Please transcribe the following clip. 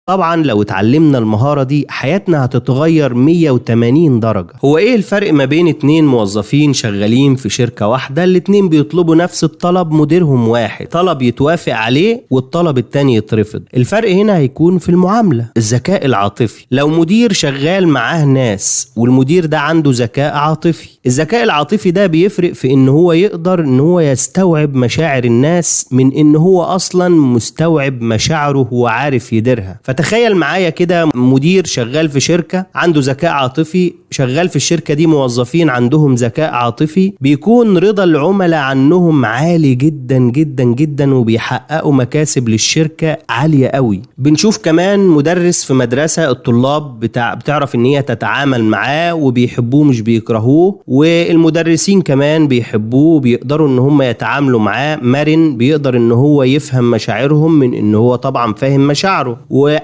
طبعا لو اتعلمنا المهارة دي حياتنا هتتغير 180 درجة. هو ايه الفرق ما بين اتنين موظفين شغالين في شركة واحدة، الاتنين بيطلبوا نفس الطلب، مديرهم واحد، طلب يتوافق عليه والطلب التاني يترفض؟ الفرق هنا هيكون في المعاملة، الذكاء العاطفي. لو مدير شغال معاه ناس والمدير ده عنده ذكاء عاطفي، الذكاء العاطفي ده بيفرق في ان هو يقدر ان هو يستوعب مشاعر الناس من ان هو اصلا مستوعب مشاعره وعارف يديرها. فتخيل معايا كده مدير شغال في شركة عنده ذكاء عاطفي، شغال في الشركة دي موظفين عندهم ذكاء عاطفي، بيكون رضا العملاء عنهم عالي جدا جدا جدا، وبيحققوا مكاسب للشركة عالية قوي. بنشوف كمان مدرس في مدرسة الطلاب بتعرف ان هي تتعامل معاه وبيحبوه مش بيكرهوه، والمدرسين كمان بيحبوه وبيقدروا ان هم يتعاملوا معاه، مرن، بيقدر ان هو يفهم مشاعرهم من ان هو طبعا فاهم مشاعره. وعلى